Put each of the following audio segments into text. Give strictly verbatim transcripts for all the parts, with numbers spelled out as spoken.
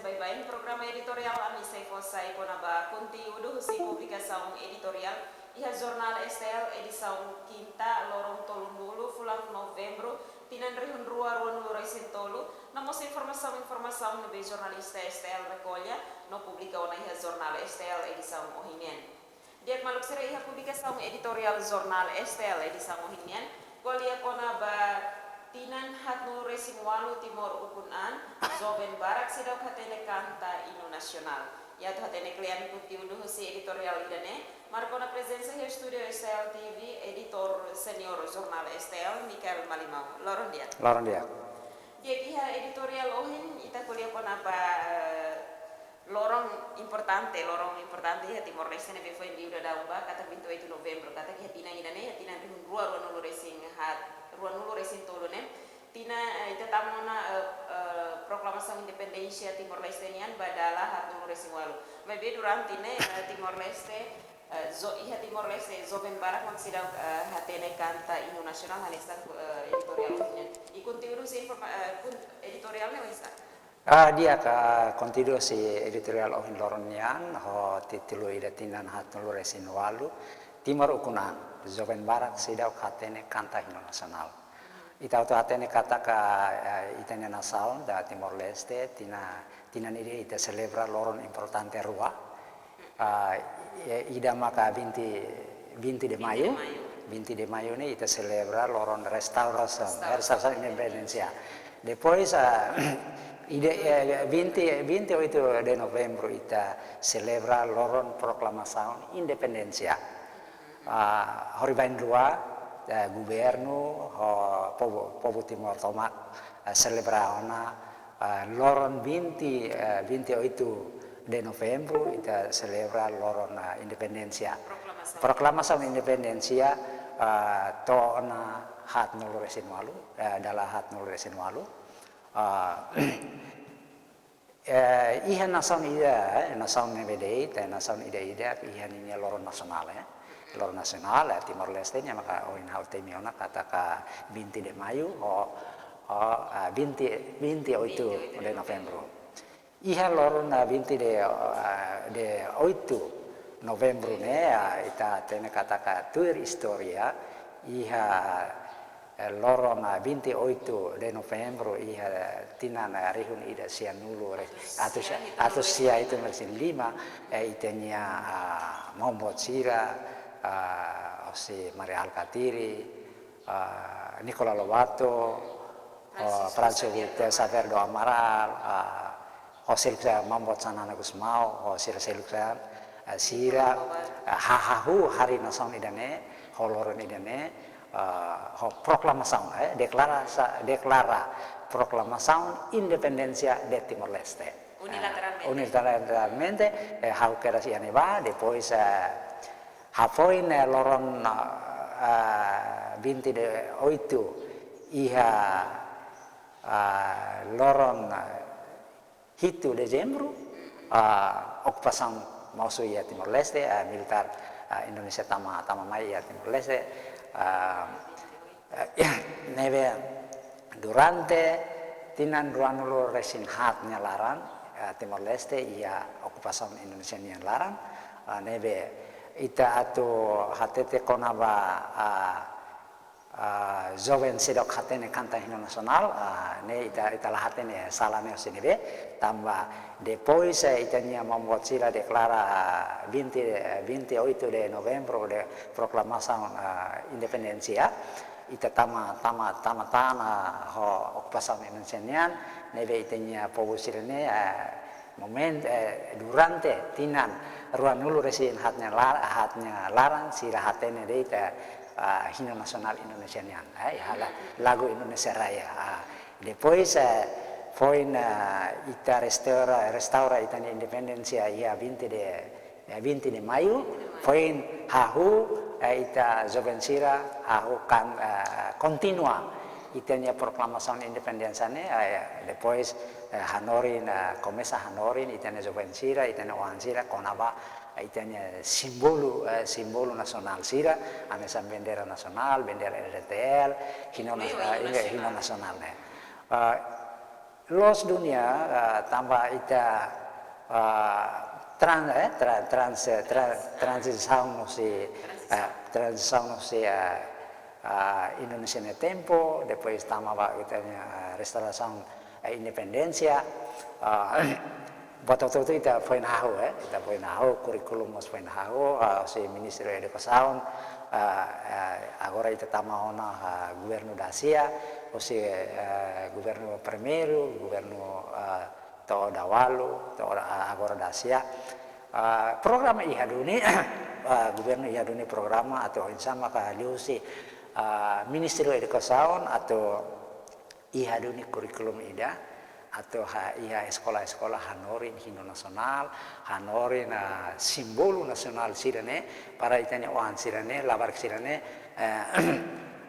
Baibain, programa editoriál ami sei fó sai kona-ba konteúdu husi publikasaun editoriál iha Jornál S T L edisaun kinta, loron tolunulu fulan Novembru, tinan rihun rua ruanulu resin tolu, no mós informasaun-informasaun ne'ebé jornalista S T L rekolla no publika ona iha Jornál S T L edisaun ohin nian. Di'ak maluk sira, iha publikasaun editoriál Jornál S T L edisaun ohin nian, ko'alia kona-ba tinan haatnulu resin ualu Timor ukun an, joven barak seidauk hatene kanta inu nasionál. Atu hatene kle'an konteúdu husi editoriál ida-ne'e, marka ona prezensa iha estúdiu S T L T V, editór seniór Jornál S T L, Mikael Malimau. Loron di'ak. Loron di'ak. Di'ak, iha editoriál ohin ita ko'alia kona-ba, eh, loron importante, loron importante iha Timor-Leste ne'ebé foin liu daudaun ba, katak vinte e oito Novembru, katak iha tinan ida-ne'e, iha tinan rihun rua ruanulu resin haat, ruanulu resin tolu ne'e, tinan, eh, ita tama ona, eh, eh, proklamasaun independénsia Timor-Leste nian ba dala haatnulu resin ualu. Maibé durante ne'e, eh, Timor-Leste, eh, jo-, iha Timor-Leste joven barak mak seidauk, eh, hatene kanta inu nasionál, hanesan, eh, editoriál ohin nian. I konteúdu husi informa-, eh, kon-, editoriál ne'e oinsá? Ah, di'ak, konteúdu husi editoriál ohin loron nian, ho títulu ida tinan haatnulu resin ualu, Timor ukun an, joven barak seidauk hatene kanta inu nasionál. Ita hotu hatene katak, eh, ita-nia nasaun, da Timor-Leste, tinan, tinan ida ita selebra loron importante rua. Ah, eh, ida maka vinte, vinte de Maio. Vinte de Maio ne'e ita selebra loron restaurasaun, restaurasaun independénsia. Depois, ah, ida, eh, vinte, vinte e oito de Novembro ita selebra loron proklamasaun independénsia. Ah, horibainrua, eh, governu, ho povu, povu Timor tomak, eh, selebra ona, eh, loron vinte, eh, vinte e oito de Novembro, ita selebra loron, eh, independénsia. Proklamasaun. Proklamasaun independénsia, eh, to'o ona haatnulu resin ualu, eh, dala haatnulu resin ualu. Eh, eh, iha nasaun ida, eh, nasaun ne'ebé de'it, eh, nasaun ida-idak, iha ninia loron nasionál, eh. Loron nasionál, eh, Timor-Leste nian maka ohin ha'u temi ona katak vinte de Maio, ho, ho, eh, vinte, vinte e oito de Novembro. Iha loron, eh, vinte de, eh, de oito Novembro ne'e, eh, ita hatene katak tuir istória, iha eh, loron, eh, vinte e oito de Novembro iha, eh, tinan, eh, rihun ida sianulu re-, atus, atus sia hitunulu resin lima, eh, ita-nia, ah, maun-boot sira, ah, hosi Mari Alkatiri, ah, Nicolau Lobato, oh, Francisco Xavier do Amaral, ah, ho seluk sira, maun-boot Xanana Gusmão, ho sira seluk sira, eh, sira, eh, ha-, hahú hari nasaun ida-ne'e, ho loron ida-ne'e, eh, ho proklamasaun, eh, deklara sa-, deklara proklamasaun independénsia de Timor-Leste. Unilateralmente. Eh, unilateralmente, eh, hahú kedas iha ne'ebá, depois, eh, hafoin, eh, loron, eh, vinte de oito iha, eh, loron, eh, hitu Dezembru, ah, okupasaun mosu iha Timor-Leste, ah, militár, ah, Indonézia tama, tama mai iha Timor-Leste, ah, eh, ne'ebé durante tinan ruanulu resin haat nia laran, ah, Timor-Leste iha okupasaun Indonézia nian laran, ah, ne'ebé ita atu hatete kona-ba, ah, ah, joven seidauk hatene kanta hino nasionál, ah, ne'e ita, ita la hatene sala ne'e husi ne'ebé, tanba depois, eh, ita-nia maun-boot sira deklara, ah, vinte, eh, vinte e oito de Novembro de proklamasaun, ah, independénsia, ita tama, tama, tama tan ho okupasaun Indonézia nian, ne'ebé ita-nia povu sira-ne'e, eh, momen-, eh, durante tinan ruanulu resin haat nia la-, haat nia laran sira hatene de'it, eh, ah, hino nasionál Indonézia nian, eh, iha la-, lagu Indonesia Raya. Ah, depois, eh, foin, eh, ita restaura, restaura ita-nia independénsia iha vinte de, eh, vinte de Maio, foin hahú, eh, ita joven sira hahú kan, eh, kontinua ita-nia proklamasaun independénsia ne'e, eh, depois, eh, hanorin, eh, komesa hanorin ita-nia joven sira, ita-nia oan sira, kona-ba, eh, ita-nia símbolu, eh, símbolu nasionál sira, hanesan bandeira nasionál, bandeira R D T L, hino nas-, hino, eh, hino nasionál. Hino nasionál ne'e. Eh, Loos duni, ah, tanba ita, ah, tran-, eh, tra-, trans-, tra-, tranzisaun husi, ah, tranzisaun husi, ah, ah, Indonézia nia tempu, depois tama ba ita-nia, ah, restaurasaun, eh, independénsia, ah, buat hotu-hotu ita foin hahú, eh, ita foin hahú, kurríkulu mós foin hahú, ah, husi Ministériu Edukasaun, ah, ah, agora ita tama ona, ah, governu dasia, husi, eh, governu primeiru, governu, ah, to'o daudaun, to'o, ah, agora dasia. Ah, programa iha duni, ah, governu iha duni programa atu oinsá maka liuhusi, ah, Ministériu Edukasaun atu iha duni kurríkulu ida, atu ha-, iha eskola-eskola hanorin hinu nasionál, hanorin, ah, símbolu nasionál sira-ne'e, para ita-nia oan sira-ne'e, labarik sira-ne'e, eh,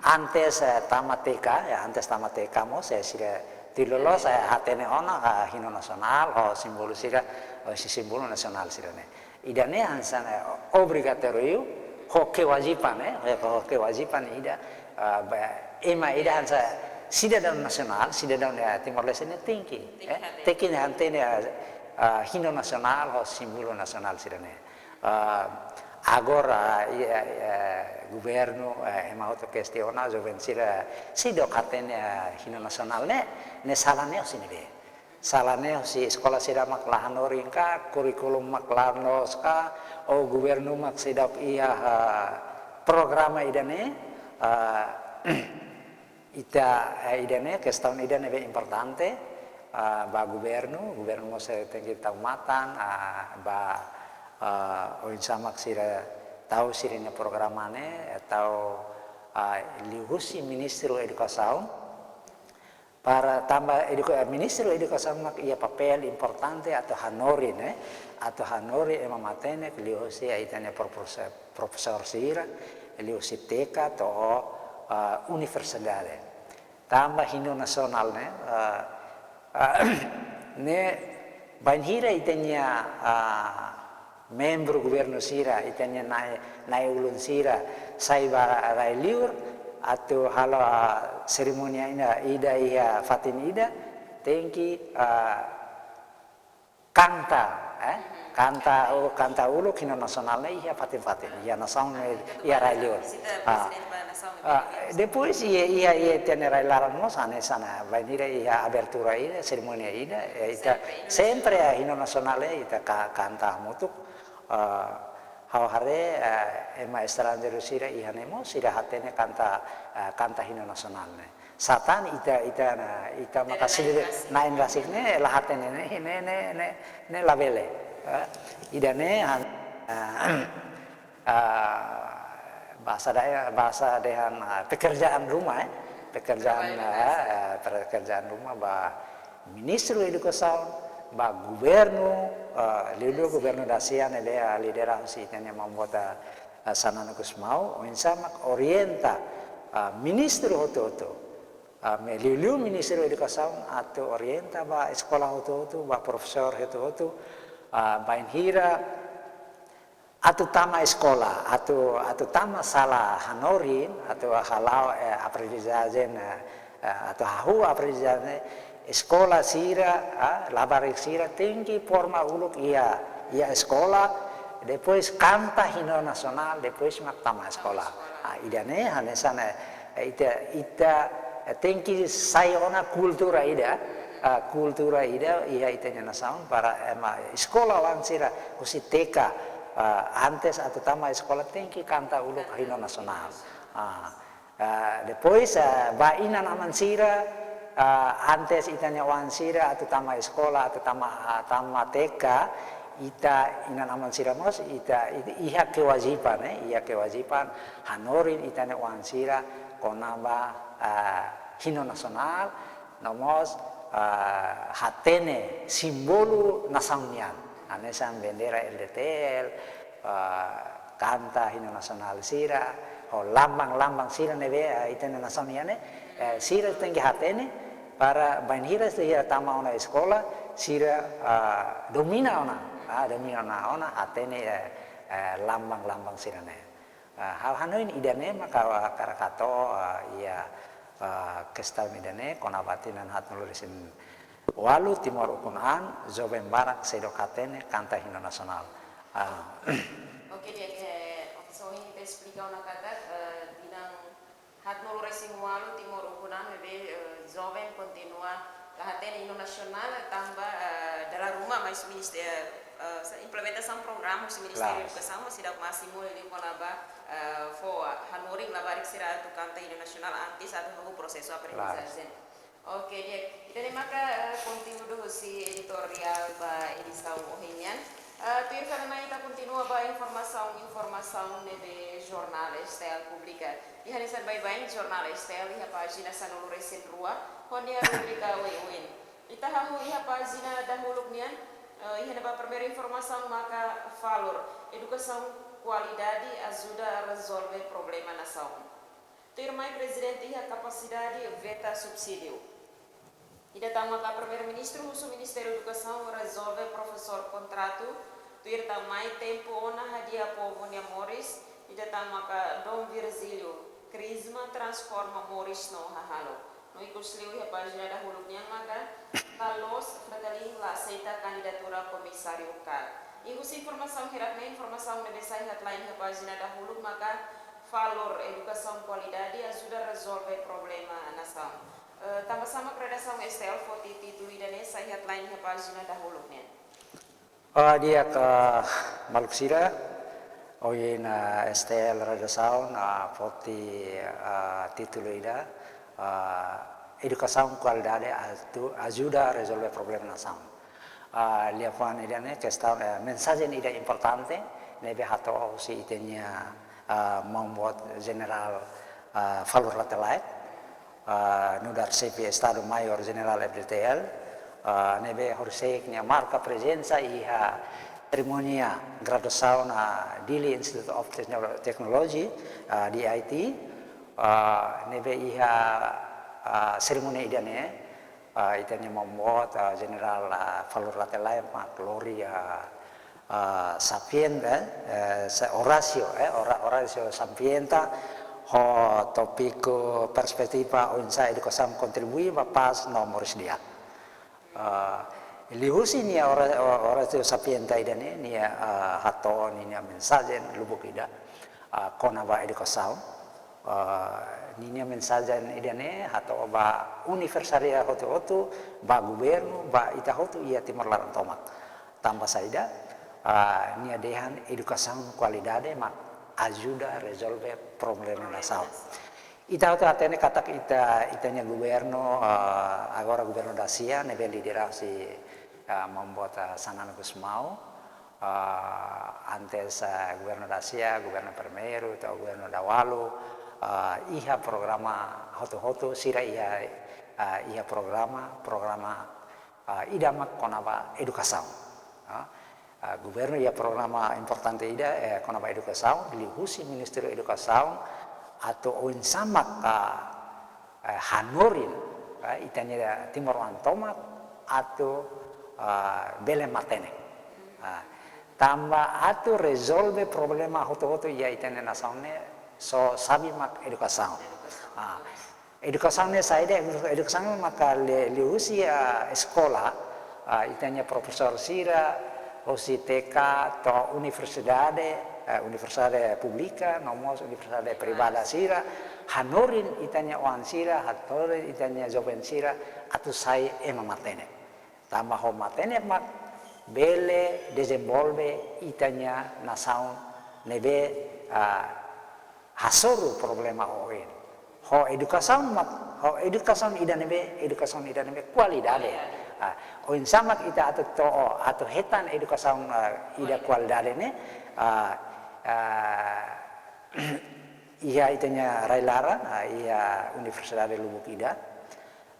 antes, eh, tama T K, ya, antes tama T K mós, eh, sira tuir loloos, eh, hatene ona, ah, hinu nasionál, ho símbolu sira, ho si-, símbolu nasionál sira-ne'e. Ida-ne'e hanesan, eh, obrigatóriu, ho kewajiban, eh, ho kewajiban ida, ah, ba, ema ida hanesan sidadaun nasionál, sidadaun, eh, Timor-Leste ne'e tenke, eh, tenke hatene, eh, ah, hinu nasionál, ho símbolu nasionál sira-ne'e. Ah, agora, eh, eh, governu, eh, ema hotu kestiona, joven sira seidauk hatene, eh, hinu nasionál ne'e, ne'e sala ne'e husi ne'ebé. Sala ne'e husi eskola sira mak la hanorin ka, kurríkulu mak la loos ka, ou governu mak seidauk iha, ah, programa ida-ne'e, ah, ita, eh, ida-ne'e, kestaun ida-ne'ebé importante, ah, ba governu, governu mós tenke tau matan, ah, ba, ah, oinsá mak sira tau sira-nia programa ne'e, tau, ah, liuhusi Ministériu Edukasaun, para tanba eduka-, Ministériu Edukasaun mak iha papél importante atu hanorin, eh, atu hanorin ema matenek liuhusi ita-nia profesór, profesór sira, liuhusi T K to'o, ah, universidade. Tanba hinu nasionál ne'e, ah, ah, ne'e bainhira ita-nia, ah, membru governu sira, ita-nia na'i, na'i-ulun sira, sai ba rai-liur, atu halo, ah, serimónia ida, ida iha fatin ida, tenke, ah, kanta, eh, kanta, u-, kanta uluk hinu nasionál ne'e iha fatin-fatin, iha nasaun ne'e, iha rai-liur. Ah, ah, depois iha, iha, iha ita-nia rai-laran mós hanesan, bainhira iha abertura ida, serimónia ida, eh, ita sempre, ah, hinu nasionál ne'e ita ka-, kanta hamutuk, ah, ha'u haree, eh, ema estranjeiru sira iha ne'e mós sira hatene kanta, eh, kanta hinu nasionál ne'e. Satán ita, ita na, ita maka sira na'in rasik ne'e la hatene ne'e, ne'e, ne'e, ne'e, ne'e labele. Eh, ida-ne'e han, eh, ah, bahasa daya, bahasa dehan, ah, pekerjaan rumah, eh. Pekerjaan, eh, eh, pekerjaan rumah ba Ministériu Edukasaun, ba governu, eh, liuliu governu dasia ne'ebé, eh, lidera husi ita-nia maun-boot, eh, Xanana Gusmão, oinsá mak orienta, eh, ministru hotu-hotu, eh, me liuliu Ministériu Edukasaun atu orienta ba eskola hotu-hotu, ba profesór hotu-hotu, eh, bainhira atu tama eskola, atu, atu tama sala hanorin, atu hala'o, eh, aprendizajen, eh, eh, atu hahú aprendizajen, eskola sira, ah, labarik sira tenke forma uluk iha, iha eskola, depois kanta hinu nasionál, depois mak tama eskola. Ah, ida-ne'e hanesan, eh, ita, ita, eh, tenke sai ona kultura ida, ah, kultura ida iha ita-nia nasaun para ema eskola-oan sira husi T K, ah, antes atu tama eskola tenke kanta uluk hinu nasionál. Ah, ah, depois, ah, ba inan-aman sira, ah, antes ita-nia oan sira atu tama eskola, atu tama, ah, tama T K, ita inan-aman sira mós, ita, ita iha kewajiban, eh, iha kewajiban hanorin ita-nia oan sira kona-ba, ah, hinu nasionál, no mós, ah, hatene símbolu nasaun nian. Hanesan bandeira L D T L, ah, kanta hinu nasionál sira, ho lambang-lambang sira ne'ebé, ah, ita-nia nasaun nian ne'e, eh, sira tenke hatene para bainhira sira tama ona eskola, sira, ah, domina ona, ah, domina ona, ona hatene, eh, eh, lambang-lambang sira-ne'e. Ah, ha'u hanoin ida-ne'e maka hakarak hato'o, ah, iha, ah, kestaun ida-ne'e kona-ba tinan haat-nulu resin, Walu, Timor ukun-an, joven barak seidauk hatene kanta hino nasionál. Ah. Oke, di'ak, eh, oke, so ita esplika ona katak, eh, binan haatnulu-resin-ualu Timor ukun-an ne'ebé, eh, joven kontinua la hatene hino nasionál tanba, eh, dala ruma mai husi ministériu, eh, sa-, implementasaun programa husi Ministériu Klaru. Edukasaun, maibé seidauk másimu liu kona-ba, eh, fó hanorin labarik sira atu kanta hino nasionál antes atu hahú prosesu Klaru. aprendizajen. Oke, di'ak. Ida-ne'e maka, eh, konteúdu husi editoriál ba edisaun ohin nian. Eh, tuir fali mai ita kontinua ba informasaun, informasaun ne'ebé jornál S T L publika. Iha hanesan baibain jornál S T L iha pájina sanulu-resin-rua, ho nia rubrika oioin. Ita hahú iha pájina dahuluk nian, eh, iha ne'ebá primeiru informasaun maka falur, edukasaun kualidade ajuda rezolve problema nasaun. Tuirmai Prezidente iha kapasidade veta subsídiu. Ida tan maka Primeiru-Ministru husu Ministériu Edukasaun rezolve profesór kontratu, tuir tan mai tempu ona hadi'a povu nia moris, ida tan maka Dom Virgílio Crisma transforma moris no hahalok. No ikus liu iha pájina dahuluk nian maka, la loos, Fretilin la aseita kandidatura komisáriu kar. I husi informasaun hirak-ne'e, informasaun ne'ebé sai headline iha pájina dahuluk maka, falur, edukasaun kualidade ajuda rezolve problema nasaun. Eh, tanba sá mak redasaun S T L foti títulu ida-ne'e sai headline iha pájina dahuluk nian? Ah, di'ak, maluk sira, ohin, ah, S T L redasaun, ah, foti, ah, títulu ida, ah, edukasaun kualidade atu-, ajuda rezolve problema nasaun. Ah, liafuan ida-ne'e kestaun, eh, mensajen ida importante ne'ebé hato'o husi ita-nia, ah, maun-boot jenerál, ah, falur late-laek, ah, nu'udar Xefe Estadu Maiór Jenerál F D T L, ah, ne'ebé horisehik nia marka prezensa iha serimónia graduasaun, ah, Dili Institute of Techno-, Technology, ah, D I T, ah, ne'ebé iha, ah, serimónia ida-ne'e, ah, ita-nia maun-boot, ah, jenerál, ah, falur late-laek mak lori, ah, ah, Sapienta, eh, eh, sa-, Horácio, eh, Hora-, Horácio Sapienta, ho tópiku perspetiva oinsá edukasaun kontribui ba pás no moris di'ak. Ah, liuhusi nia Hora-, Horácio Sapienta ida-ne'e, nia, ah, hato'o ninia mensajen lubuk ida, ah, kona-ba edukasaun. Ah, ninia mensajen ida-ne'e hato'o ba universidade hotu-hotu, ba governu, ba ita hotu iha Timor laran tomak. Tanba saida, ah, nia dehan edukasaun kualidade mak ajuda rezolve problema nasaun. Ita hotu hatene katak ita, ita-nia governu, ah, agora governu dasia ne'ebé lidera husi, ah, maun-boot, ah, Xanana Gusmão, ah, antes, ah, governu dasia, governu primeiru, to'o governu daualu, ah, iha programa hotu-hotu, sira iha, ah, iha programa, programa, ah, ida mak kona-ba edukasaun. Ah, ah, governu iha programa importante ida, eh, kona-ba edukasaun, liuhusi Ministériu Edukasaun, atu oinsá mak, ah, eh, hanorin, eh, ita-nia timoroan tomak atu, eh, bele matenek. Ah, tanba atu rezolve problema hotu-hotu iha ita-nia nasaun ne'e só xave mak edukasaun. Ah, edukasaun ne'e saida, edukasaun maka li-, liuhusi, ah, eskola, ah, ita-nia profesór sira, husi T K to'o universidade, eh, universidade públika, no mós universidade privada sira, hanorin ita-nia oan sira, hanorin ita-nia joven sira, atu sai ema matenek. Tanba ho matenek mak bele dezenvolve ita-nia nasaun ne'ebé, ah, hasoru problema oioin. Ho edukasaun mak, ho edukasaun ida ne'ebé, edukasaun ida ne'ebé kualidade. Ah, oinsá mak ita atu to'o, atu hetan edukasaun, ah, ida kualidade ne'e, ah, ah, iha ita-nia rai-laran, ah, iha universidade lubuk ida,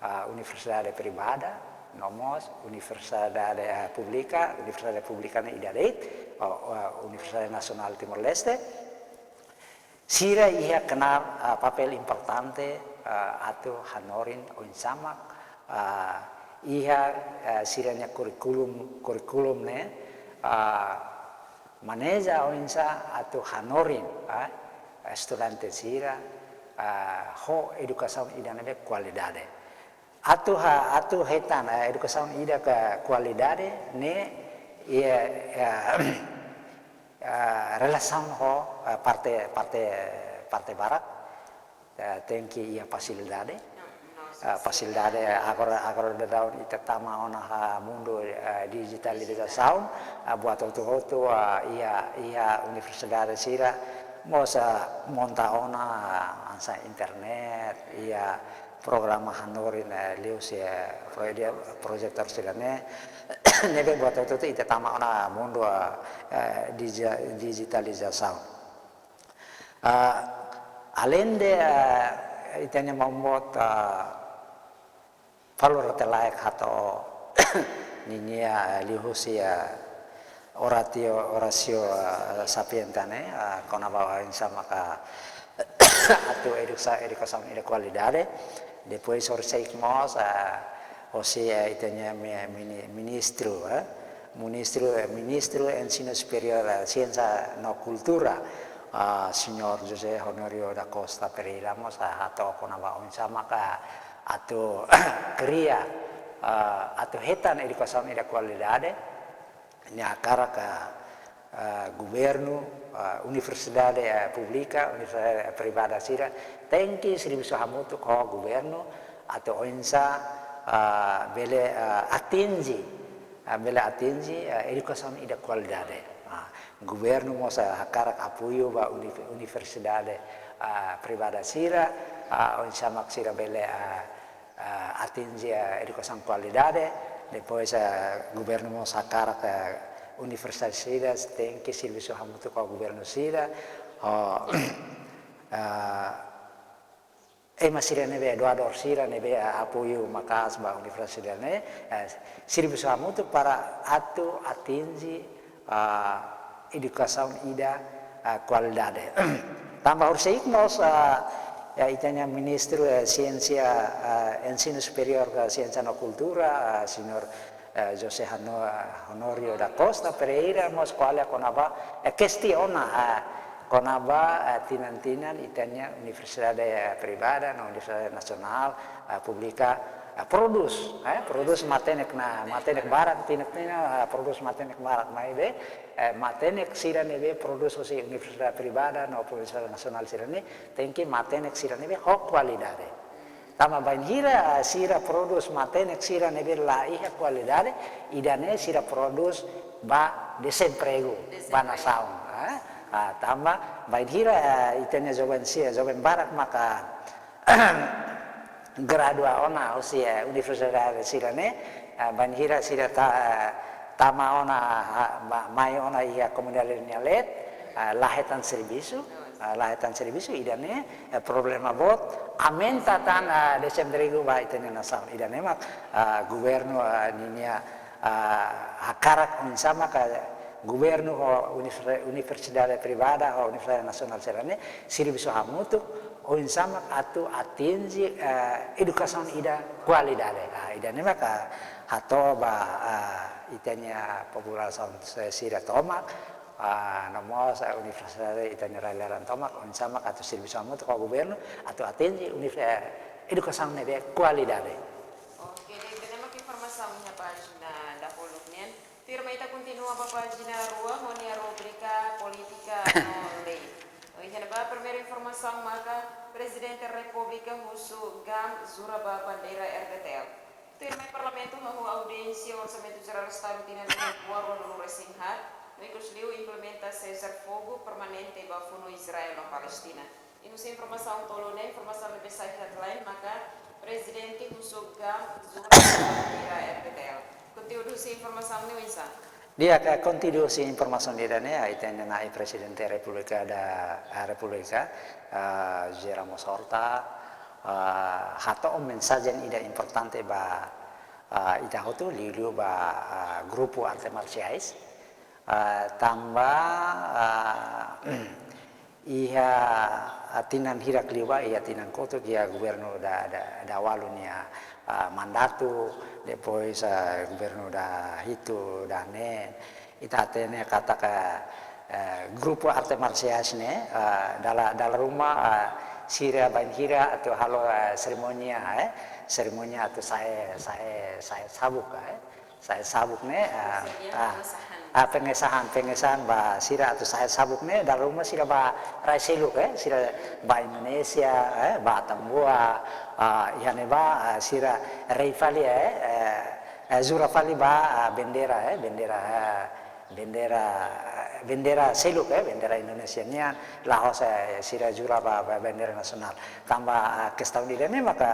ah, universidade privada, no mós universidade, ah, públika, universidade públika ne'e ida de'it, oh, ah, Universidade Nasionál Timor-Leste. Sira iha knaar, ah, papél importante, ah, atu hanorin oinsá mak, ah, iha, ah, sira-nia kurikulum, kurikulum ne'e, ah, maneja oinsá atu hanorin, ah, estudante sira, ah, ho edukasaun ida ne'ebé kualidade. atu ha, atu hetan, eh, edukasaun ida ka kualidade ne'e, iha, iha, eh, relasaun ho, eh, parte, parte, parte barak, eh, tenke iha fasilidade. Ah, fasilidade agora, agora daudaun ita tama ona iha mundu, eh, dijitalizasaun, ah, buat hotu-hotu, ah, iha, iha universidade sira mós, ah, monta ona, ah, hanesan internet, iha programa hanorin, eh, liuhusi, eh, proje-, projetor sira-ne'e, ne'ebé buat hotu-hotu ita tama ona mundu, ah, eh, dija-, dijitalizasaun. Ah, aleinde, ah, ita-nia maun boot, ah, Valór Rotelaek hato'o ninia, ah, liuhusi, ah, oratio, Oratio, ah, Sapientia ne'e, ah, kona-ba oinsá maka atu eduka-, edukasaun ida kualidade. Depois horisehik mós, ah, hosi, eh, ita-nia mi-, mini-, ministru, eh, ministru, eh, ministru Ensinu Superiór, eh, Siénsia no Kultura, ah, señór José Honório da Costa Pereira mós, ah, hato'o kona-ba oinsá maka atu kria, ah, atu hetan edukasaun ida kualidade, nia hakarak, ah, governu, ah, universidade, ah, públika, universidade privada sira tenke servisu hamutuk ho governu atu oinsá, ah, bele, ah, atinje, ah, bele atinje, ah, edukasaun ida kualidade. Ah, governu mós, ah, hakarak apoiu ba uni-, universidade, ah, privada sira, ah, oinsá mak sira bele, ah, ah, atinje, ah, edukasaun kualidade. Depois, ah, governu mós hakarak, ah, universidade sira tenke servisu hamutuk ho governu sira, ho, ah, ema sira ne'ebé doadór sira ne'ebé, ah, apoiu maka'as ba universidade ne'e, eh, servisu hamutuk para atu atinje, ah, edukasaun ida, ah, kualidade. Tanba horisehik mós, ah, ya, ita-nia ministru, eh, siénsia, ah, Ensinu Superiór ka Siénsia no Kultura, ah, señór, eh, José Hano-, Honório da Costa Pereira mós ko'alia kona-ba, eh, kestiona, ah, kona-ba, eh, tinan-tinan ita-nia universidade, eh, privada no universidade nasionál, eh, públika, eh, prodús, eh, prodús matenek na, matenek barak, tinan-tinan, eh, prodús matenek barak, maibé, eh, matenek sira ne'ebé prodús hosi universidade privada no universidade nasionál sira-ne'e, tenke matenek sira ne'ebé ho kualidade. Tanba bainhira, eh, sira prodús matenek sira ne'ebé la iha kualidade, ida-ne'e sira prodús ba dezempregu, ba nasaun, eh. Ah, tanba bainhira, eh, ita-nia joven sira, joven barak maka gradua ona hosi, eh, universidade sira-ne'e, eh, bainhira sira ta-, eh, tama ona, ah, ma-, mai ona iha komunidade nia leet, eh, la hetan servisu, eh, la hetan servisu, ida-ne'e, eh, problema boot, aumenta tan, eh, dezempregu ba ita-nia nasaun. Ida-ne'e mak, eh, governu, eh, ninia, eh, hakarak oinsá maka governu ho univers-, universidade privada ho universidade nasionál sira-ne'e servisu hamutuk oinsá mak atu atinje, eh, edukasaun ida kualidade. Ah, ida-ne'e maka hato'o ba, ah, ita-nia populasaun sira tomak, ah, no mós, ah, universidade ita-nia rai laran tomak, oinsá mak atu servisu hamutuk ho governu atu atinje unif-, eh, edukasaun ne'ebé kualidade. Oke, di'ak, ida-ne'e mak informasaun iha pájina dahuluk nian. Tuirmai ita kontinua ba pájina rua ho nia rubrika Polítika no Lei. Iha ne'ebá primeiru informasaun maka Prezidente Repúblika husu GAM jura ba bandeira R D T L. Tuirmai Parlamentu hahú audiénsia Orsamentu Jerál Estadu tinan rihun rua ruanulu-resin-haat, no ikusliu implementa cessar-fogo permanente ba funu Israel no Palestina. I husi informasaun tolu ne'e, informasaun ne'ebé sai headline maka Prezidente husu GAM jura ba bandeira R D T L. Konteúdu husi informasaun ne'e oinsá? Di'ak, eh, konteúdu husi informasaun ida-ne'e, ah, ita-nia na'i Prezidente Repúblika da, eh, Repúblika, eh, José Ramos Horta, eh, hato'o mensajen ida importante ba, eh, ita hotu, liuliu ba, eh, grupu arte marsiais, eh, tanba, eh, iha, ah, tinan hirak liubá, iha tinan kotuk iha governu da, da, dahuluk nia, ah, mandatu, depois, ah, governu dahitu, dahneen. Ita hatene katak, eh, grupu arte marsiais ne'e, ah, dala, dala ruma, ah, sira bainhira atu halo, eh, serimónia, eh, serimónia atu sa'e, sa'e, sa'e sabuk, eh, sa'e sabuk ne'e, ah, Serimónia ah, pengesahan. Ah, pengesahan, pengesahan ba sira atu sa'e sabuk ne'e, dala ruma sira bá rai seluk, eh, sira bá Indonézia, eh, bá Atambua, ah, iha ne'ebá, ah, sira rei fali, eh, eh, eh, jura fali ba, ah, bandeira, eh, bandeira, eh, bandeira, bandeira seluk, eh, bandeira Indonézia nian, la'ós, eh, sira jura ba, ba bandeira nasionál. Tanba, ah, kestaun ida-ne'e maka,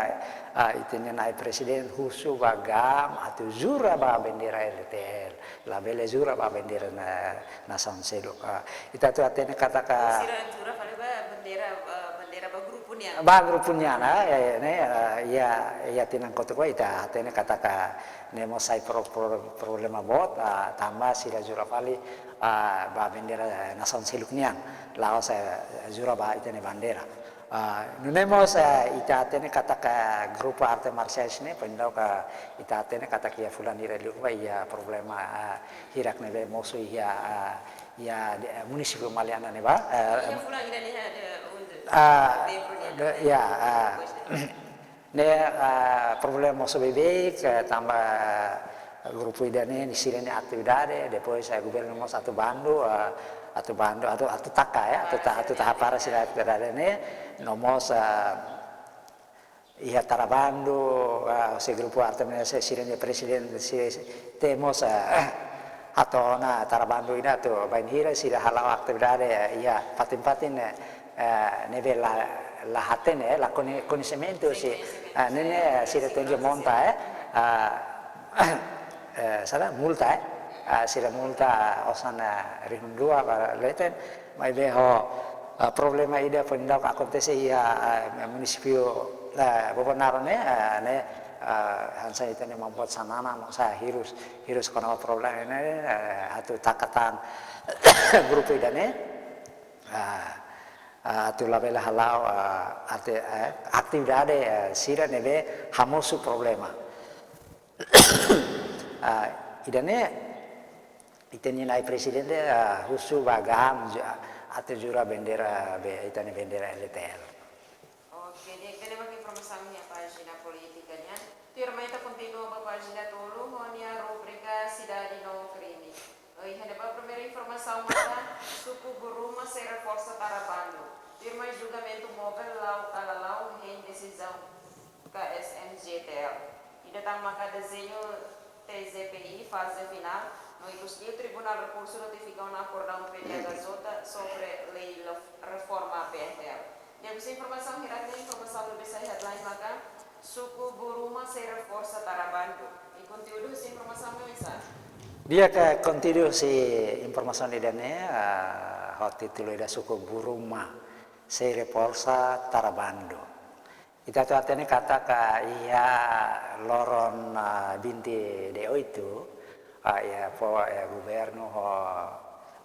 ah, ita-nia na'i prezidente husu ba GAM atu jura ba bandeira L T L, labele jura ba bandeira na-, nasaun seluk. Ah, ita atu hatene katak, sira jura fali ba bandeira, ba bandeira ba grupu nian. Ba grupu nian, ah, ya, ya, ne'e, ah, iha, iha tinan kotuk ba ita hatene katak ne'e mós sai pro-, pro-, problema boot, ah, tanba sira jura fali, ah, ba bandeira, eh, nasaun seluk nian, la'ós, eh, jura ba ita-nia bandeira. Ah, nune'e mós, eh, ita hatene katak grupu arte marsiais ne'e, foin daudauk ita hatene katak iha fulan hira liubá iha problema, ah, hirak ne'ebé mosu iha, ah, iha de-, eh, munisípiu Maliana ne'ebá, eh, Iha fulan ida-ne'e, eh, onde? Ah, Setembru nian. De-, ya, ah, Depois de Ne'e, ah, problema mosu beibeik, eh, tanba, eh, grupu ida-ne'e, nia sira-nia atividade, depois, eh, governu mós atu bandu, ah, atu bandu, atu, atu taka, eh, atu ta-, atu taka para sira atividade ne'e, no mós, ah, iha tara bandu, ah, husi grupu arte marsiais sira-nia prezidente, si, si, ita mós, ah, hato'o ona tara bandu ida atu bainhira sira hala'o atividade, eh, iha fatin-fatin, eh, eh, ne'ebé la, la hatene, eh, la kone-, koñesimentu husi, eh, ne'e, ne'e, eh, sira tenke monta, eh, ah, eh, sala, multa, eh, ah, sira multa osan, eh, rihun rua ba leten, maibé ho, eh, problema ida foin daudauk akontese iha, eh, munisípiu, eh, Bobonaro ne'e, eh, ne'e, eh, hanesan ita-nia Maun Boot Xanana, no sa hirus, hirus kona-ba problema ne'e, eh, atu taka tan grupu ida-ne'e, ah, ah, atu labele hala'o, ah, ate-, eh, atividade, eh, sira ne'ebé hamosu problema. Ah, ida-ne'e, ita-nia na'i prezidente, ah, husu ba GAM, ju-, atu jura bandeira be, ita-nia bandeira L T L. Oke, di'ak, ida-ne'e mak informasaun iha pájina polítika nian. Tuirmai ita kontinua ba pájina tolu, ho nia rubrika Sidade no Krime. Iha ne'ebá primeiru informasaun maka suku Buruma sei reforsa tara bandu. Tuirmai julgamentu Mobile la'o kala la'o hein desizaun K S M G T L. Ida tan maka dezeñu T J P I faze finál, no ikus liu Tribunál Rekursu notifika ona akordaun P D H J sobre lei lef-, reforma P F L. Di'ak, husi informasaun hirak ne'e, informasaun ne'ebé sai headline maka suku Buruma sei reforsa tara bandu. I konteúdu husi informasaun ne'e oinsá? Di'ak, konteúdu husi informasaun ida-ne'e, ah, ho títulu ida suku Buruma sei reforsa tara bandu. Ita atu hatene katak iha loron, ah, vinte de oito, ah, iha po-, eh, governu ho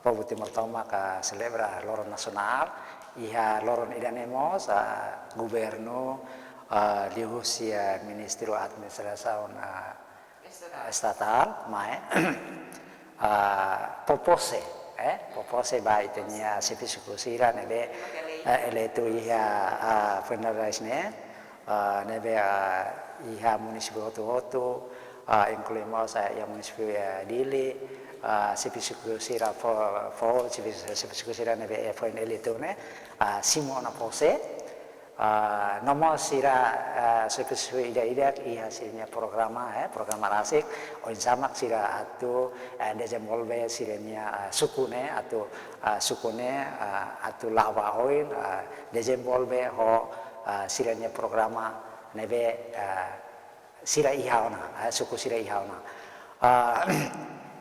povu Timor tomak selebra loron nasionál, iha loron ida-ne'e mós, ah, governu, ah, liuhusi, ah, Ministériu Administrasaun, ah, Estatál. Estatál, mai, ah, fó pose, eh, fó pose ba ita-nia xefe suku sira ne'ebé, eh, eleitu iha, ah, foin lalais ne'e, ah, ne'ebé, ah, iha munisípiu hotu-hotu, ah, inklui mós, ah, iha munisípiu, eh, Dili, ah, xefe suku sira fó, fó, xefe, xefe suku sira ne'ebé, eh, foin eleitu ne'e, ah, simu ona pose, ah, no mós sira, ah, suku-suku ida-idak iha sira-nia programa, eh, programa rasik, oinsá mak sira atu, eh, dezenvolve sira-nia, ah, suku ne'e, atu, ah, suku ne'e, ah, atu la'o ba oin, ah, dezenvolve ho, ah, sira-nia programa ne'ebé, ah, sira iha ona, eh, suku sira iha ona. Ah,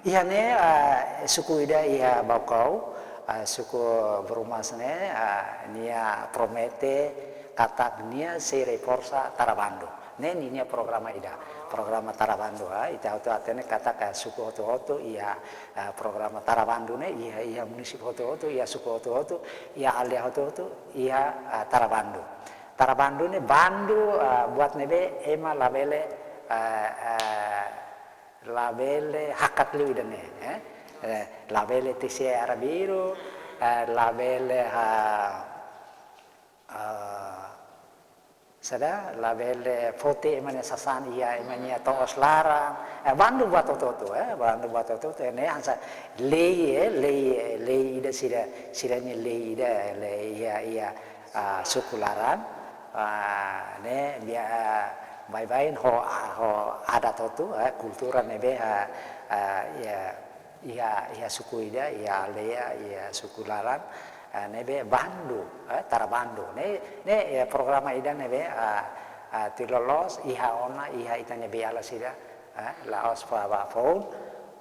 iha ne'e, ah, suku ida iha Baucau, ah, suku Buruma ne'e, ah, nia promete katak nia sei reforsa tara bandu. Ne'e ninia programa ida, programa tara bandu, ah, ita hotu hatene katak, ah, suku hotu-hotu iha, ah, programa tara bandu ne'e, iha, iha munisípiu hotu-hotu, iha suku hotu-hotu, iha aldeia hotu-hotu, iha, ah, tara bandu. Tara bandu ne'e bandu, ah, buat ne'ebé ema labele, ah, ah, labele hakat liu ida-ne'e, eh? Eh, labele tesi arbiru, eh, labele ha-, ah, Saida, labele foti ema nia sasán iha ema nia to'os laran. Eh, bandu buat hotu-hotu, eh, bandu buat hotu-hotu, eh, ne'e hanesan lei, eh, lei, lei ida sira, sira-nia lei ida, eh, lei iha, iha, ah, suku laran. Ah, ne'e bia, ah, baibain ho, ah, ho adat hotu, eh, kultura ne'ebé, ah, ah, iha, iha, iha suku ida, iha aldeia, iha suku laran, eh, ne'ebé bandu, eh, tara bandu. Ne'e, ne'e, eh, programa ida ne'ebé, ah, ah, tuir loloos iha ona, iha ita-nia beiala sira, eh, la'ós ba, ba foun,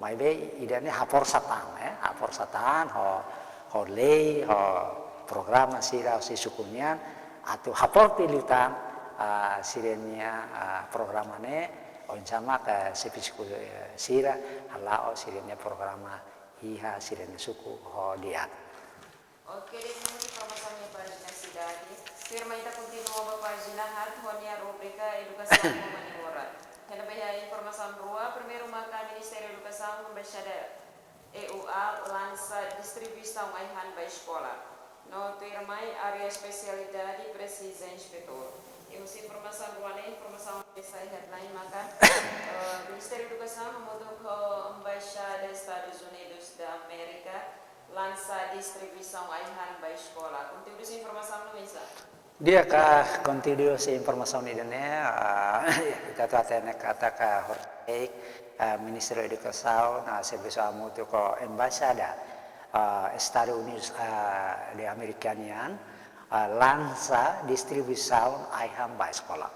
maibé ida-ne'e haforsa tan, eh, haforsa tan ho, ho lei, ho programa sira, husi suku nian, atu haforte liután, ah, sira-nia, ah, programa ne'e, oinsá mak, eh, xefe suku, eh, sira hala'o sira-nia programa iha sira-nia suku ho di'ak. Oke, di'ak, informasaun iha pájina sidade. Tuirmai ita kontinua ba pájina haat ho nia rubrika Edukasaun ba Mane-Moras. Iha ne'ebá iha informasaun rua, primeiru maka Ministériu Edukasaun, Embaixada E U A lansa distribuisaun ai-han ba eskola. No tuirmai área espesialidade presiza inspetór. I husi informasaun rua ne'e, informasaun ne'ebé sai headline maka, eh, Ministériu Edukasaun hamutuk ho Embaixada Estadus Unidus da Amérika lansa distribuisaun ai-han ba eskola. Konteúdu husi informasaun ne'e oinsá? Di'ak, konteúdu husi informasaun ida-ne'e, ah, ita atu hatene katak, ah, horisehik, ah, Ministériu Edukasaun, ah, servisu hamutuk ho Embaixada, ah, Estadus Unidus, ah, de Amérika nian, ah, lansa distribuisaun ai-han ba eskola.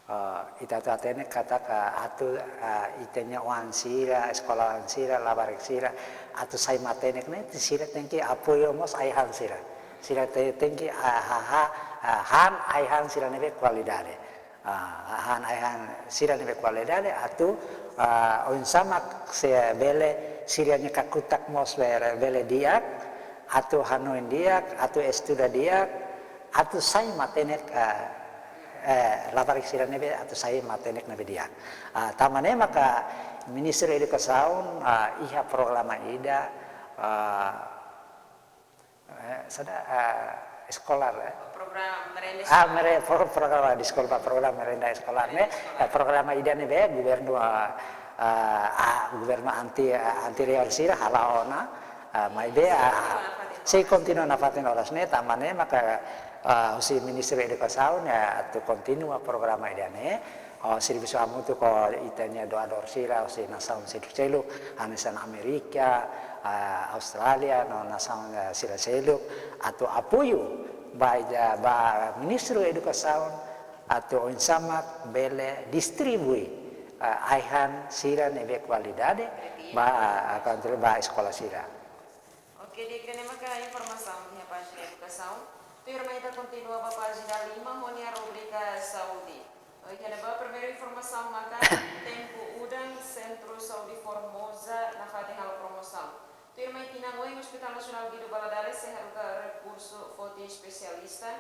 Ah, ita atu hatene katak, ah, atu, ah, ita-nia oan sira, eskola oan sira, labarik sira, atu sai matenek ne'e, sira tenke apoiu mós ai-han sira. Sira te-, tenke, ah, ha, ha, ah, han ai-han sira ne'ebé kualidade. Ah, han ai-han sira ne'ebé kualidade, atu, ah, oinsá mak sei bele sira-nia kakutak mós bele, bele di'ak, atu hanoin di'ak, atu estuda di'ak, atu sai matenek, eh, eh, labarik sira ne'ebé atu sai matenek ne'ebé di'ak. Ah, tanba ne'e maka Ministériu Edukasaun, ah, iha programa ida, ah, eh, saida, ah, eskolár, eh? Programa merenda Ah, eskolár. mere-, pro-, programa, deskulpa, programa merenda eskolár ne'e. Merenda eskolár. Eh, programa ida ne'ebé governu, ah, ah, ah, governu anti-, ah, anteriór sira hala'o ona, ah, maibé, ah, sei kontinua nafatin oras ne'e, tanba ne'e maka, ah, husi Ministériu Edukasaun, ya, atu kontinua programa ida-ne'e, ah, servisu hamutuk ho ita-nia doadór sira, husi nasaun seluk-seluk, hanesan Amérika, ah, Austrália, no nasaun, ah, sira seluk, atu apoiu ba, ba Ministériu Edukasaun, atu oinsá mak bele distribui, ah, ai-han sira ne'ebé kualidade ba, ah, ba eskola sira. Oke, di'ak, ida-ne'e maka informasaun iha pájina edukasaun. Tuirmai ita kontinua ba pájina lima ho nia rubrika saúde. Oke, iha ne'ebá primeiru informasaun maka tempu udan Sentru Saúde Formosa nafatin halo promosaun. Tuirmai tinan oin Hospital Nasionál Guido Valadares sei haruka rekursu foti espesialista.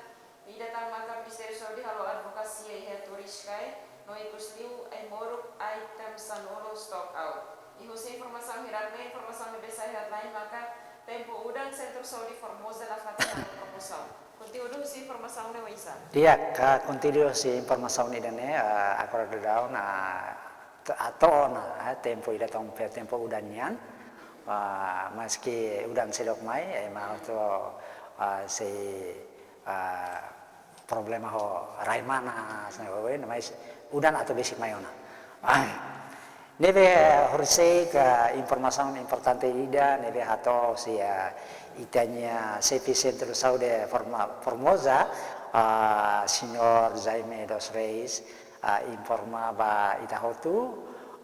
Ida tan maka Ministériu Saúde halo advokasia iha Turiscai, no ikusliu ai-moruk item sanulu stock out. I husi informasaun hirak ne'e, informasaun ne'ebé sai headline maka tempu udan Sentru Saúde Formosa nafatin halo promosaun. Konteúdu husi informasaun ne'e oinsá? Di'ak, konteúdu husi informasaun ida-ne'e, ah, agora daudaun, ah, to-, ah, to'o ona, ah, tempu ida to'o ona, tempu udan nian. Ah, maski udan seidauk mai, eh, ema hotu, ah, sei, ah, problema ho rai manas, ne'e, mas udan atu besik mai ona. Ah, ne'ebé horisehik, ah, informasaun importante ida ne'ebé hato'o husi, ah, ita-nia xefe Sentru Saúde Forma-, Formosa, ah, Señór Jaime dos Reis, ah, informa ba ita hotu,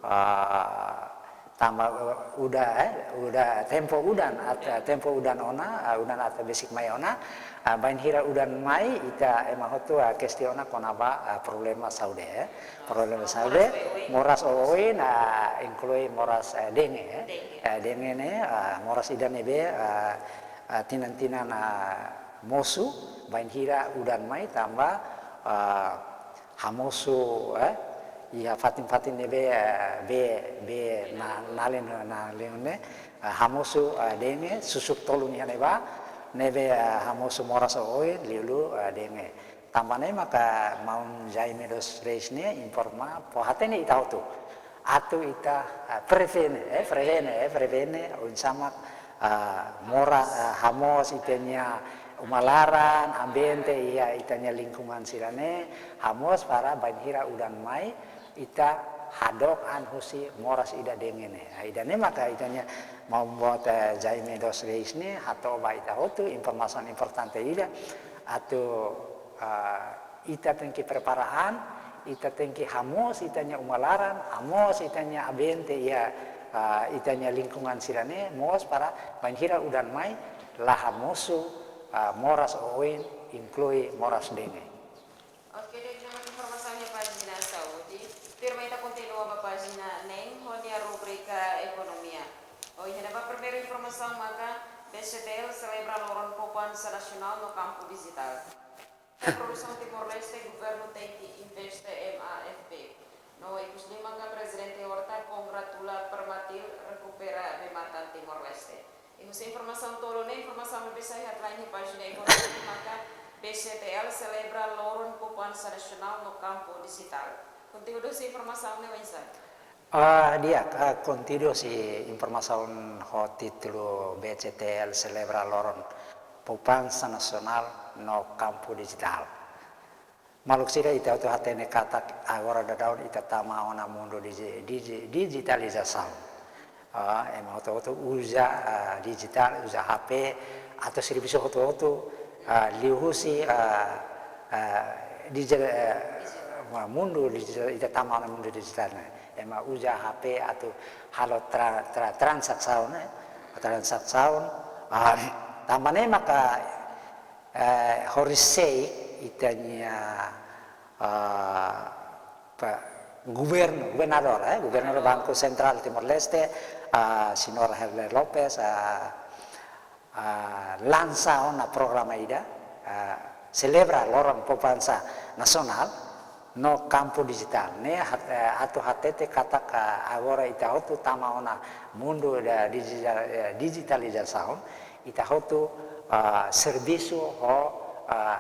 ah, tanba, eh, udan, eh, udan, tempu udan, at-, tempu udan ona, ah, udan atu besik mai ona, ah, bainhira udan mai, ita ema hotu, ah, kestiona kona-ba, ah, problema saúde, eh. Problema saúde, moras oioin, ah, inklui moras, eh, dengue, eh. Dengue. Eh, dengue ne'e, ah, moras ida ne'ebé, ah, ah, tinan-tinan, ah, mosu, bainhira udan mai tanba, ah, hamosu, eh, iha fatin-fatin ne'ebé, eh, bee, bee na-, nalin, nalin ne'e, eh, hamosu, eh, dengue, susuk tolun iha ne'ebá, ne'ebé, eh, hamosu moras oioin, liuliu, eh, dengue. Tanba ne'e maka maun Jaime dos Reis ne'e informa, fó hatene ita hotu. Atu ita, ah, prevene, eh, prevene, eh, prevene, oinsá mak, ah, moras, ah, hamoos ita-nia uma laran, ambiente, iha ita-nia lingkungan sira-ne'e, hamoos para bainhira udan mai, ita hadook an husi moras ida-ne'e. Ah, ida-ne'e maka ita-nia maun boot, eh, Jaime dos Reis ne'e hato'o ba ita hotu informasaun importante ida atu, ah, ita tenke prepara an, ita tenke hamoos ita-nia uma laran, hamoos ita-nia ambiente iha, ah, ita-nia lingkungan sira-ne'e, moos para bainhira udan mai, la hamosu, ah, moras oioin, inklui moras dengue. Oke, di'ak, ne'e mak informasaun iha pájina saúde. Tuirmai ita kontinua ba pájina neen ho nia rubrika ekonomia. Ohin ne'ebá primeiru informasaun maka B C T L selebra loron poupansa nasionál no kampu dijitál. Iha produsaun Timor-Leste, governu tenke investe M A F P. No ikus liu maka Prezidente Horta kongratula Permatil rekupera bee-matan Timor-Leste. I husi informasaun tolu ne'e, informasaun ne'ebé sai headline iha pájina ekonomia maka B C T L selebra loron poupansa nasionál no kampu dijitál. Konteúdu husi informasaun ne'e oinsá? Ah, di'ak, ah, konteúdu husi informasaun ho títulu B C T L selebra loron poupansa nasionál no kampu dijitál. Maluk sira, ita hotu hatene katak agora daudaun ita tama ona mundu diji-, diji-, dijitalizasaun. Ah, ema hotu-hotu uza, ah, dijitál, uza H P, atu servisu hotu-hotu, ah, liuhusi, ah, ah, diji-, eh, ma-, mundu dijitál, ita tama ona mundu dijitál ne'e. Ema uza H P atu halo tra-, tra-, transasaun, eh, transasaun, ah, tanba ne'e maka, eh, horisehik ita-nia, ah, pa-, governu, governadór, eh, governadór Banku Sentrál Timor-Leste, ah, Señór Herle Lopes, ah, ah, lansa ona programa ida, ah, selebra loron poupansa nasionál no kampu dijitál. Ne'e hat-, eh, atu hatete katak, ah, agora ita hotu tama ona mundu da dijita-, eh, dijitalizasaun, ita hotu, ah, servisu ho, ah,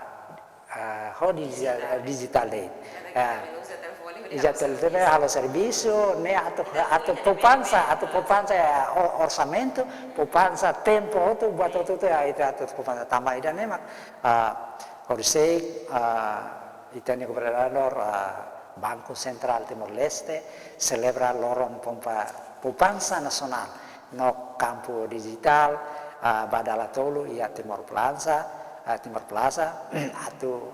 ah, ho dijitál, dijitál de'it. Ah, uza telefone, uza telefone, halo servisu, ne'e atu, atu poupansa, atu poupansa, eh, o-, orsamentu, poupansa tempu hotu, buat hotu-hotu, ya, ita atu poupansa tanba ida-ne'e mak, ah, horisehik, ah, ita-nia governadór, ah, Banku Sentrál Timor-Leste selebra loron pompa-, poupansa nasionál no kampu dijitál, ah, ba dala tolu iha Timor Plaza, ah, Timor Plaza, atu,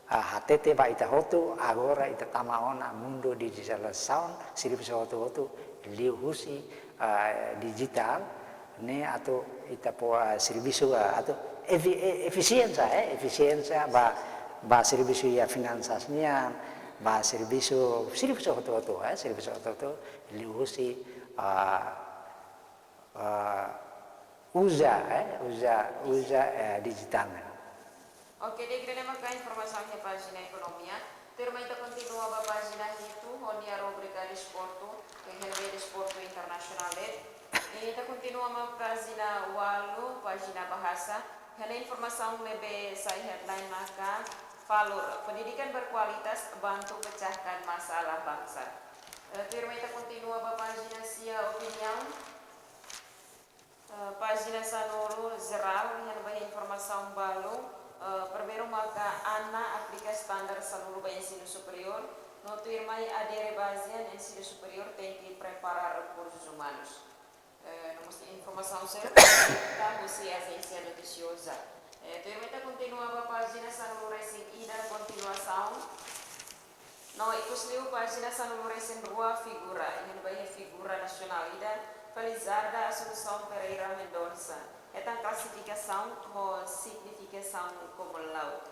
ah, hatete ba ita hotu, agora ita tama ona mundu dijitalizasaun, servisu hotu-hotu liuhusi, ah, dijitál, ne'e atu ita fó, ah, servisu, ah, atu efi-, e-, efisiénsia, eh, efisiénsia ba, ba servisu iha finansas nian, ba servisu, servisu hotu-hotu, eh, servisu hotu-hotu liuhusi, ah, ah, uza, eh, uza, uza, eh, dijitál nian. Oke, di'ak, ida-ne'e maka informasaun iha pájina ekonomia. Tuirmai ita kontinua ba pájina hitu, ho nia rubrika desportu, iha ne'ebé desportu internasionál de'it. I ita kontinua ba pájina ualu, pájina bahasa. Iha ne'e informasaun ne'ebé sai headline maka Falur, pendidikan berkualitas bantu pecahkan masalah bangsa. Eh, tuirmai ita kontinua ba pájina sia, opiniaun. Eh, pájina sanulu jerál, iha ne'ebá informasaun balu, eh, primeiru maka Ana aplika standar sanulu ba ensinu superiór, no tuirmai adere bazean ensinu superiór tenke prepara rekursus umanus. Eh, no mós informasaun seluk, ita husi ajénsia notisioza. Eh, tuirmai ita kontinua ba pájina sanulu resin ida kontinuasaun. No ikus liu pájina sanulu resin rua figura, iha ne'ebá iha figura nasionál ida, Felizarda Assunção Pereira Mendonça. Hetan klasifikasaun ho signifikasaun como laut.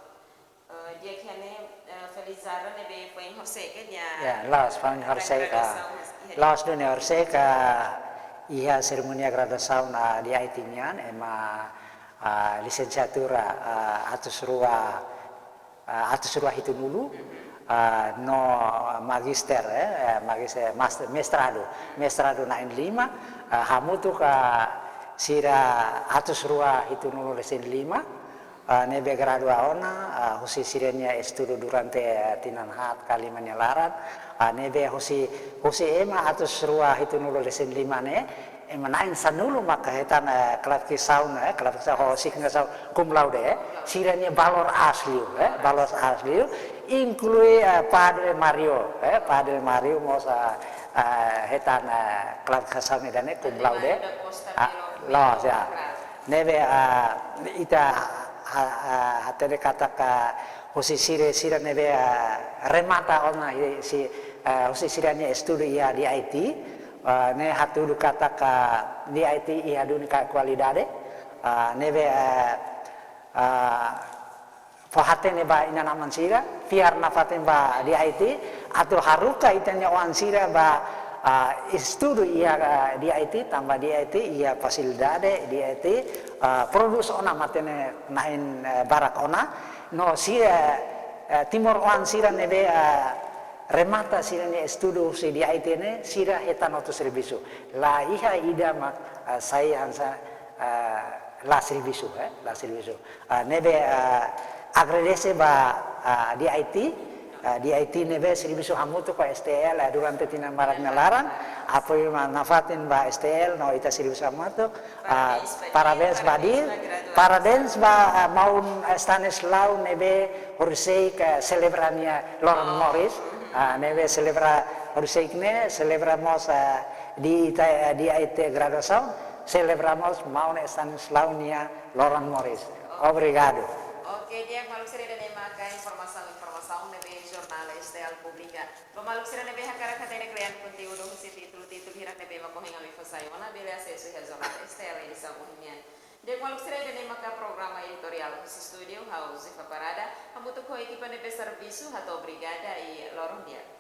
Eh, di'ak, iha ne'e, eh, Felizarda ne'ebé foin horisehik nia, ya, la'ós foin horisehik, graduasaun, ah, iha ne'e. La'ós duni horisehik, ah, iha serimónia graduasaun, ah, di I T nian, ema, ah, lisensiatura, ah, atus rua, ah, atus rua hitunulu, ah, no magister, eh, eh, magister, master, mestradu, mestradu na'in lima, ah, hamutuk sira atus rua hitunulu resin lima, ah, ne'ebé gradua ona, ah, husi sira-nia estudu durante, ah, tinan haat ka lima nia laran, ah, ne'ebé husi, husi ema atus rua hitunulu resin lima ne'e, ema na'in sanulu maka hetan, eh, klarifikasaun, eh, klarifikasaun ho asignasaun cum laude, eh. Sira-nia valór aas liu, eh, valór aas liu, inklui, eh, Padre Mario, eh, Padre Mario mós, eh, eh, hetan, eh, klarifikasaun ida-ne'e cum laude. Ah, loos, ya. Ne'ebé, ah, ita ha-, ha-, hatene katak husi sira, sira ne'ebé, ah, remata ona husi, ah, husi sira-nia estudu iha D I T, ah, ne'e hatudu katak D I T iha duni ka kualidade, ah, ne'ebé, ah, ah, fó-hatene ba inan-aman sira, fiar nafatin ba D I T, atu haruka ita-nia oan sira ba, ah, estudu iha, ah, D I T, tanba D I T iha fasilidade, D I T, ah, prodús ona matenek na'in, eh, barak ona, no sira, eh, timoroan sira ne'ebé, eh, remata sira-nia estudu husi D I T ne'e, sira hetan hotu servisu. La iha ida mak, eh, sai hanesan, eh, la servisu, eh, la servisu. Ah, ne'ebé, ah, agradese ba, ah, D I T, ah, D I T ne'ebé servisu hamutuk ho S T L, ah, durante tinan barak nia laran, apoiu mak nafatin ba S T L, no ita servisu hamutuk, ah, parabéns ba D I T, parabéns ba, ah, maun, ah, Stanislau ne'ebé horiseik, ah, selebra nia loron moris, ah, ne'ebé selebra horiseik ne'e, selebra mós, ah, D I T, ah, D I T graduasaun, selebra mós maun Stanislau nia loron moris. Obrigadu. Oke, di'ak maluk sira, ida-ne'e maka informasaun-informasaun ne'ebé jornál S T L publika. Ba maluk sira ne'ebé hakarak hatene kle'an konteúdu husi títulu-títulu hirak ne'ebé mak ohin ami fó sai ona, bele asesu iha jornál S T L edisaun ohin nian. Di'ak maluk sira, ida-ne'e maka programa editoriál husi estúdiu, ha'u Zifa Parada, hamutuk ho ekipa ne'ebé servisu, hato'o obrigada i loron di'ak.